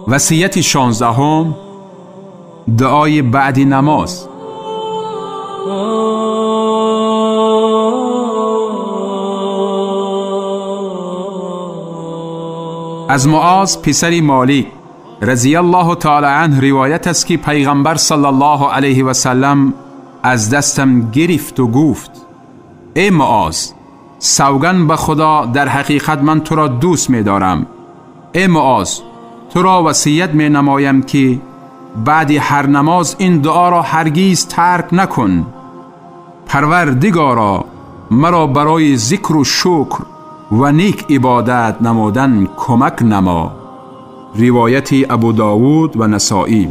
Васияти 16, дуои баъди намоз. Аз Муоз писари Молик разияллоҳу таъало анҳу ривоят аст, ки пайғамбар саллаллоҳу алайҳи васаллам аз дастам гирифт ва гуфт: эй Муоз, савганд ба Худо, дар ҳақиқат ман туро дӯст медорам. Эй Муоз, туро васият менамоям, ки баъди ҳар намоз ин дуоро ҳаргиз тарк накун: Парвардигоро, маро барои зикру шукр ва нек ибодат намудан кӯмак намо. Ривояти Абу Довуд ва Насоӣ.